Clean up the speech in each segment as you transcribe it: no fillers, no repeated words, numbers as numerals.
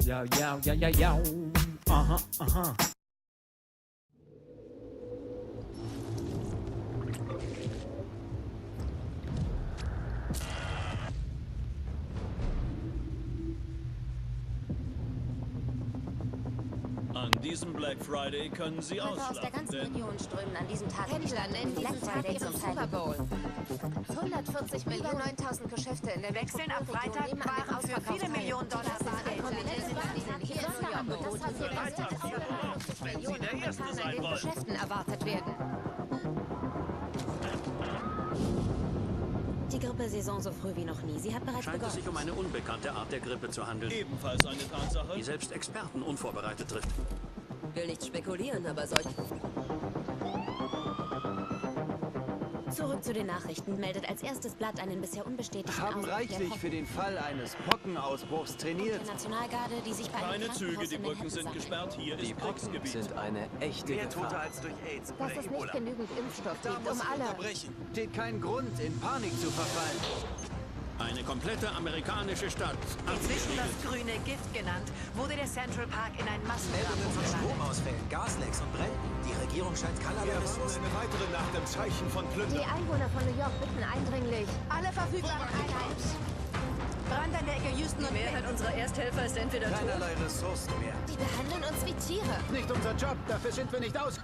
Yo, yo, yo, yo, yo. Aha, aha. An diesem Black Friday können Sie Leute aus der ausschlafen, ganzen denn Region strömen an diesem Tag Händler nennen Black diesen Tag Friday ihren zum Super Bowl. 140 Über Millionen 9000 Geschäfte in der Wechseln ab Metropolregion Freitag nehmen an dem Waren für Ausverkauf viele teil. Millionen Dollar Hier in New York. Das haben wir bereit dafür, wenn Sie der Erste An sein den wollen. Geschäften erwartet werden. Die Grippesaison so früh wie noch nie. Sie hat bereits Scheint es begonnen. sich um eine unbekannte Art der Grippe zu handeln, Ebenfalls eine Tatsache. die selbst Experten unvorbereitet trifft. Will nicht spekulieren, aber solche... Zurück zu den Nachrichten meldet als erstes Blatt einen bisher unbestätigten Haben Ausbruch reichlich der für den Fall eines Pockenausbruchs trainiert. der Nationalgarde, die sich bei einem Keine Züge, Krankenhaus die in Brücken Manhattan sind sammelt. gesperrt. Hier Die ist Pocken Kriegsgebiet. sind eine echte Mehr Tote Gefahr. als durch AIDS Dass oder es nicht Ebola. genügend Impfstoff Da gibt, muss um ich alle... unterbrechen. Steht kein Grund, in Panik zu verfallen. Eine komplette amerikanische Stadt. Inzwischen das grüne Gift genannt, wurde der Central Park in ein Massengrab Meldungen von umgewandelt. Stromausfällen, Gaslecks und Bränden. Die Regierung scheint keinerlei Ressourcen. Eine weitere Nacht im Zeichen von Die Plünder. Einwohner von New York bitten eindringlich. Alle verfügbaren Einheiten. Brand an der Ecke Houston Die und Mehrheit unserer Ersthelfer ist entweder tot... Keinerlei Ressourcen mehr. Die behandeln uns wie Tiere. Nicht unser Job, dafür sind wir nicht aus.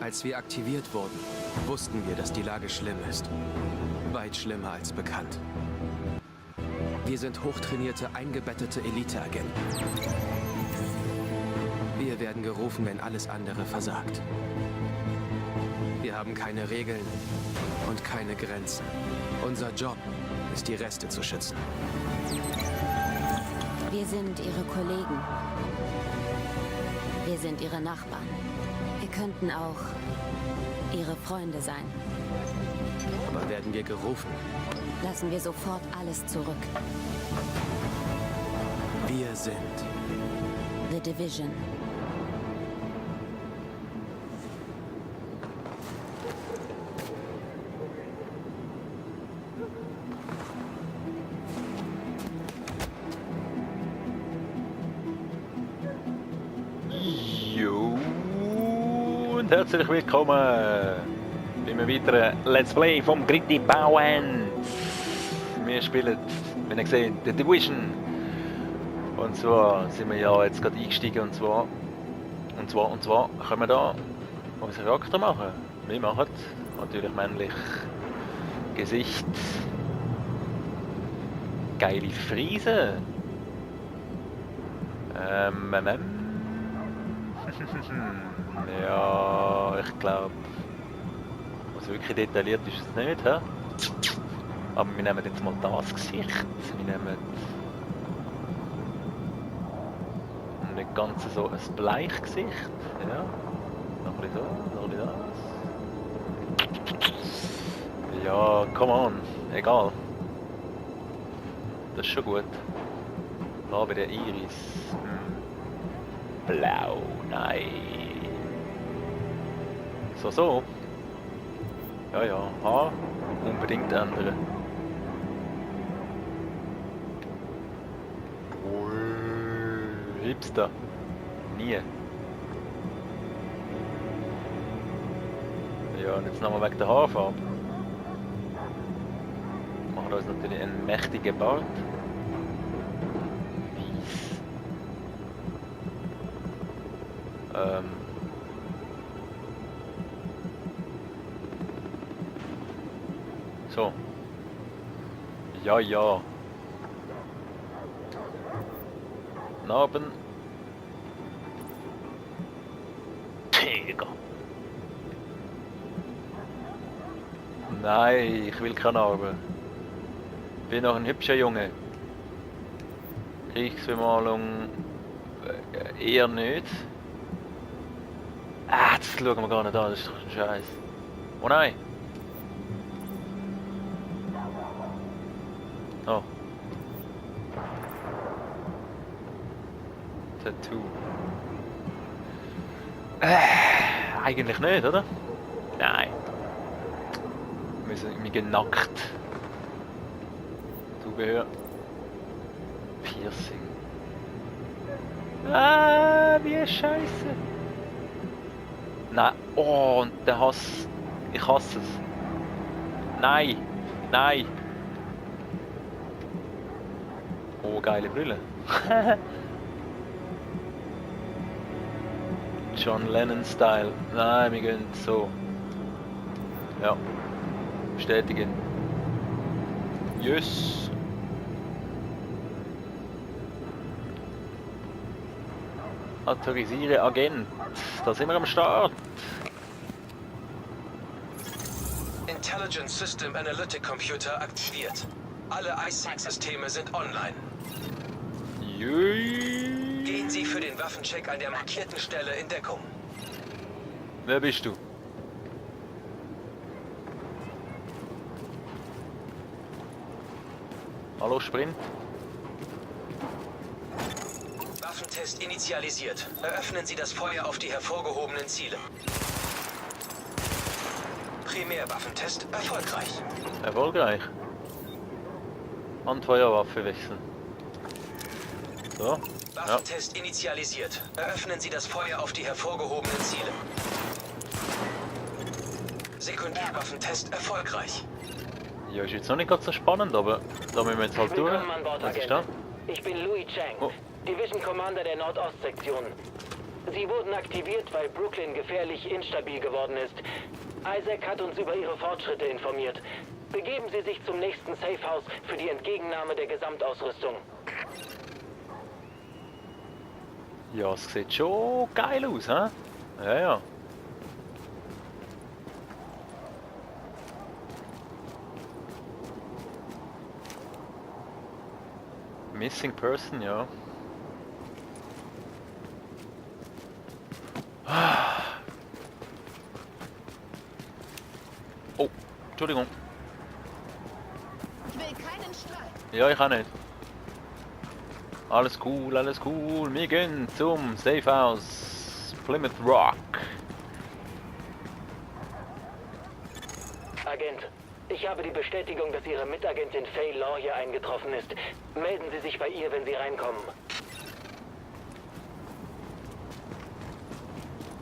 Als wir aktiviert wurden, wussten wir, dass die Lage schlimm ist. Weit schlimmer als bekannt. Wir sind hochtrainierte, eingebettete Eliteagenten. Wir werden gerufen, wenn alles andere versagt. Wir haben keine Regeln und keine Grenzen. Unser Job ist, die Reste zu schützen. Wir sind ihre Kollegen. Wir sind ihre Nachbarn. Wir könnten auch ihre Freunde sein. Aber werden wir gerufen? Lassen wir sofort alles zurück. Wir sind The Division. Jo und herzlich willkommen bei einem weiteren Let's Play vom Gritty Bauern. Wir spielen, wie ihr seht, The Division. Und zwar sind wir ja jetzt gerade eingestiegen und zwar können wir da unseren Charakter machen. Wir machen natürlich männlich Gesicht, geile Friese. Ja, ich glaube, also wirklich detailliert ist es nicht, hä? Aber wir nehmen jetzt mal das Gesicht. Wir nehmen nicht ganz so ein Bleichgesicht, ja. Noch ein bisschen so, noch ein bisschen das. Ja, come on, egal. Das ist schon gut. Da bei der Iris. Blau, nein. So. Ja, Haar unbedingt ändern. Hipster. Nie. Ja, und jetzt nochmal wegen der Haarfarbe. Machen wir uns natürlich einen mächtigen Bart. So. Ja. Narben. Tiger. Nein, ich will keine Narben. Bin noch ein hübscher Junge. Kriegsbemalung eher nicht. Das schauen wir gar nicht an, das ist doch ein Scheiß. Oh nein! Oh. Tattoo. Eigentlich nicht, oder? Nein. Wir mich genackt. Zubehör. Piercing. Ah, wie scheiße. Nein. Oh, und der Hass. Ich hasse es. Nein. Nein. Oh, geile Brille. John Lennon-Style. Nein, wir gehen so. Ja. Bestätigen. Yes. Autorisiere Agent. Da sind wir am Start. Intelligence System Analytic Computer aktiviert. Alle ISAC-Systeme sind online. Gehen Sie für den Waffencheck an der markierten Stelle in Deckung. Wer bist du? Hallo Sprint. Waffentest initialisiert. Eröffnen Sie das Feuer auf die hervorgehobenen Ziele. Primärwaffentest erfolgreich. Erfolgreich. Handfeuerwaffe wechseln. So. Waffentest initialisiert. Eröffnen Sie das Feuer auf die hervorgehobenen Ziele. Sekundärwaffentest erfolgreich. Ja, ist jetzt noch nicht ganz so spannend, aber da müssen wir jetzt halt durch. Was ist da? Ich bin Louis Chang, Oh. Division Commander der Nordostsektion. Sie wurden aktiviert, weil Brooklyn gefährlich instabil geworden ist. Isaac hat uns über Ihre Fortschritte informiert. Begeben Sie sich zum nächsten Safehouse für die Entgegennahme der Gesamtausrüstung. Ja, es sieht schon geil aus, hä? Ja, ja. Missing Person, ja. Oh, Entschuldigung. Ich will keinen Streit. Ja, ich auch nicht. Alles cool, alles cool. Wir gehen zum Safehouse Plymouth Rock. Agent, ich habe die Bestätigung, dass Ihre Mitagentin Faye Law hier eingetroffen ist. Melden Sie sich bei ihr, wenn Sie reinkommen.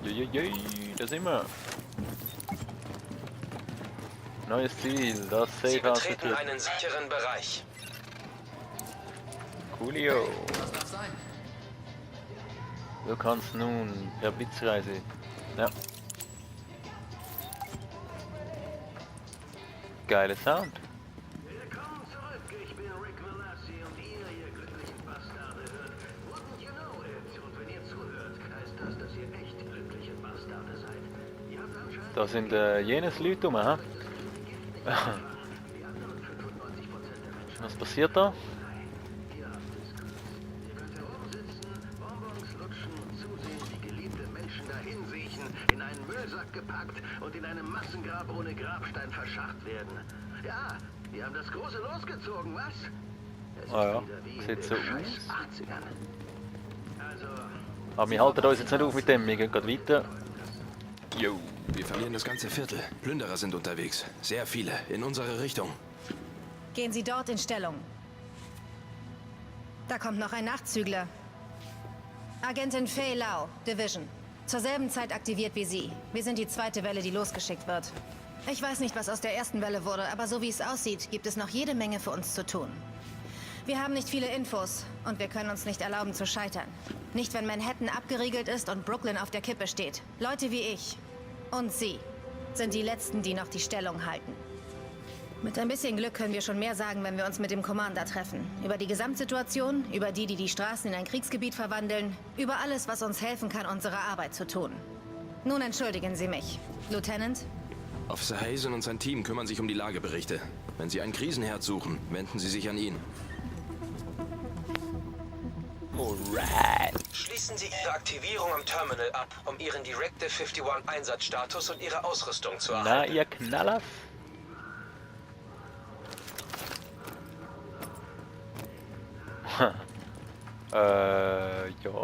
Jejejej, da sind wir. Neues Ziel, das Sie Safehouse betreten wird. einen sicheren Bereich. Coolio. Du kannst nun per Blitzreise. Ja. Geile Sound. Willkommen zurück. Ich bin Rick Velassi und ihr glücklichen Bastarde hört. Wouldn't you know it? Und wenn ihr zuhört, heißt das, dass ihr echt glückliche Bastarde seid. Ihr habt anscheinend Da sind jenes Leute rum, hä? Was passiert da? ihr könnt herumsitzen, Bonbons lutschen und zusehen, wie geliebte Menschen dahin siechen, in einen Müllsack gepackt und in einem Massengrab ohne Grabstein verscharrt werden. Ja, wir haben das große losgezogen, was? Es ist Ah ja, wieder wie in sieht den so scheiß aus. 80ern. Also, Aber wir halten uns jetzt nicht auf mit dem, wir gehen gerade weiter. Jo. Wir verlieren das ganze Viertel. Plünderer sind unterwegs. Sehr viele. In unsere Richtung. Gehen Sie dort in Stellung. Da kommt noch ein Nachtzügler. Agentin Faye Lau, Division. Zur selben Zeit aktiviert wie Sie. Wir sind die zweite Welle, die losgeschickt wird. Ich weiß nicht, was aus der ersten Welle wurde, aber so wie es aussieht, gibt es noch jede Menge für uns zu tun. Wir haben nicht viele Infos und wir können uns nicht erlauben zu scheitern. Nicht, wenn Manhattan abgeriegelt ist und Brooklyn auf der Kippe steht. Leute wie ich und Sie sind die Letzten, die noch die Stellung halten. Mit ein bisschen Glück können wir schon mehr sagen, wenn wir uns mit dem Commander treffen. Über die Gesamtsituation, über die die Straßen in ein Kriegsgebiet verwandeln, über alles, was uns helfen kann, unsere Arbeit zu tun. Nun entschuldigen Sie mich, Lieutenant. Officer Hazen und sein Team kümmern sich um die Lageberichte. Wenn Sie einen Krisenherd suchen, wenden Sie sich an ihn. Alright. Schließen Sie Ihre Aktivierung am Terminal ab, um Ihren Directive 51 Einsatzstatus und Ihre Ausrüstung zu Na, erhalten. ihr Knallers. Ja.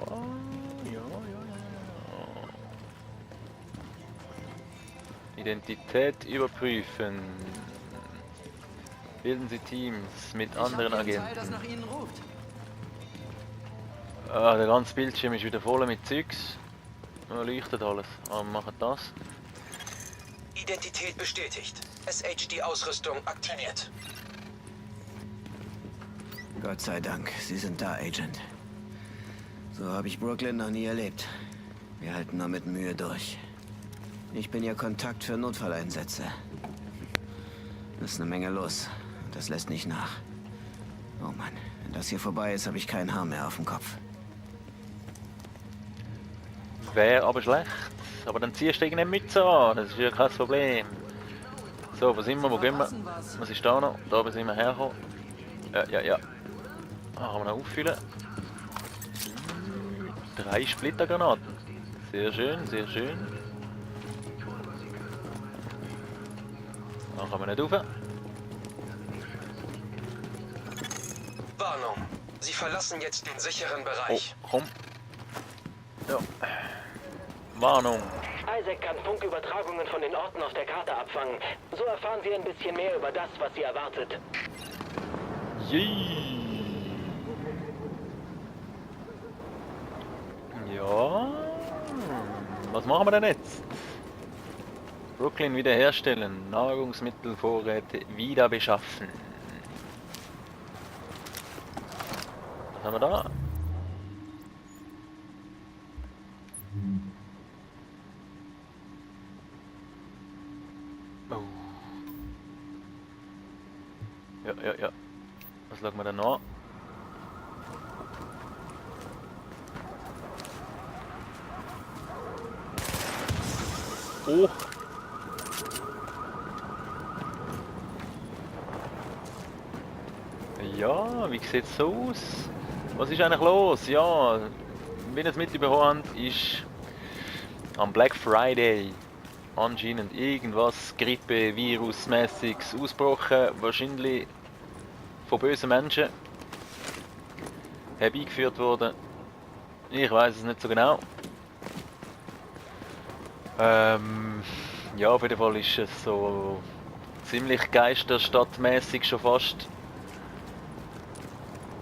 Identität überprüfen. Bilden Sie Teams mit anderen Agenten. das nach Ihnen ruft. Ah, der ganze Bildschirm ist wieder voll mit Zeugs. Ja, leuchtet alles. Aber wir machen das. Identität bestätigt. SHD-Ausrüstung aktiviert. Gott sei Dank, Sie sind da, Agent. So habe ich Brooklyn noch nie erlebt. Wir halten nur mit Mühe durch. Ich bin Ihr Kontakt für Notfalleinsätze. Es ist eine Menge los. Und das lässt nicht nach. Oh Mann, wenn das hier vorbei ist, habe ich kein Haar mehr auf dem Kopf. Wäre aber schlecht. Aber dann ziehst du irgendeine Mütze an. Das ist ja kein Problem. So, wo sind wir? Wo gehen wir? Was ist da noch? Da sind wir hergekommen. Ja. Ah, kann man noch auffüllen. 3 Splittergranaten. Sehr schön, sehr schön. Da kann man nicht rauf. Warnung. Sie verlassen jetzt den sicheren Bereich. Oh, komm. Ja. Warnung. Isaac kann Funkübertragungen von den Orten auf der Karte abfangen. So erfahren Sie ein bisschen mehr über das, was Sie erwartet. Yay. Ja. Was machen wir denn jetzt? Brooklyn wiederherstellen. Nahrungsmittelvorräte wieder beschaffen. Was haben wir da? Oh. Ja. Was schauen wir denn noch? Oh! Ja, wie sieht es so aus? Was ist eigentlich los? Ja, wie ihr es mitbekommen habt, ist am Black Friday anscheinend irgendwas Grippe, Virusmäßiges ausgebrochen, wahrscheinlich von bösen Menschen herbeigeführt worden. Ich weiß es nicht so genau. Ja, auf jeden Fall ist es so ziemlich geisterstadtmäßig schon fast.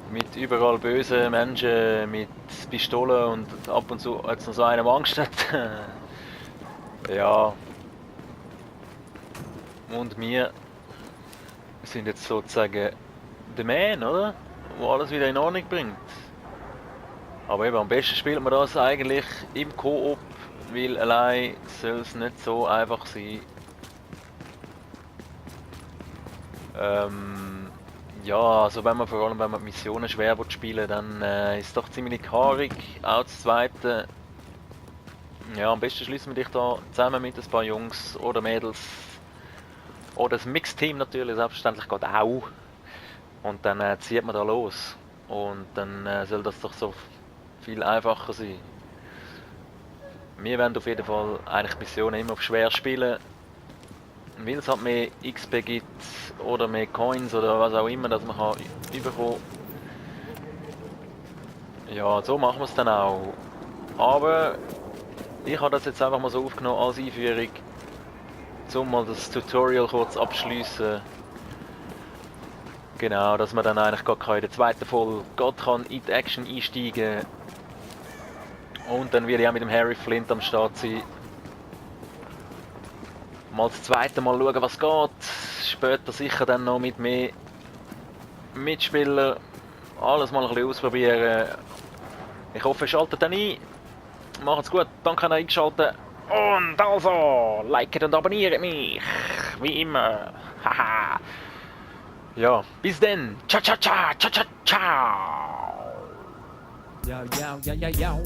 Mit überall bösen Menschen, mit Pistolen und ab und zu hat es noch so einem Angst hat. Ja. Und wir sind jetzt sozusagen der Man, oder? Wo alles wieder in Ordnung bringt. Aber eben am besten spielt man das eigentlich im Koop, weil allein soll es nicht so einfach sein. Ja, also vor allem wenn man Missionen schwer spielen will, dann ist es doch ziemlich haarig. Auch das Zweite. Ja, am besten schließen wir dich da zusammen mit ein paar Jungs oder Mädels. Oder das Mixteam natürlich, selbstverständlich geht auch. Und dann zieht man da los. Und dann soll das doch so viel einfacher sein. Wir werden auf jeden Fall eigentlich Missionen immer auf schwer spielen. Weil es halt mehr XP gibt oder mehr Coins oder was auch immer, dass man kann überkommen. Ja, so machen wir es dann auch. Aber ich habe das jetzt einfach mal so aufgenommen als Einführung, um mal das Tutorial kurz abschließen. Genau, dass man dann eigentlich gar in der zweiten Folge in die Action einsteigen kann. Und dann werde ich auch mit dem Harry Flint am Start sein. Mal das zweite Mal schauen, was geht. Später sicher dann noch mit mehr Mitspielern. Alles mal ein bisschen ausprobieren. Ich hoffe, ihr schaltet dann ein. Macht's gut, danke an eingeschaltet. Und also, liket und abonniert mich. Wie immer. Haha. Ja, bis dann. Ciao, ciao, ciao, ciao, ciao, ciao. Yo.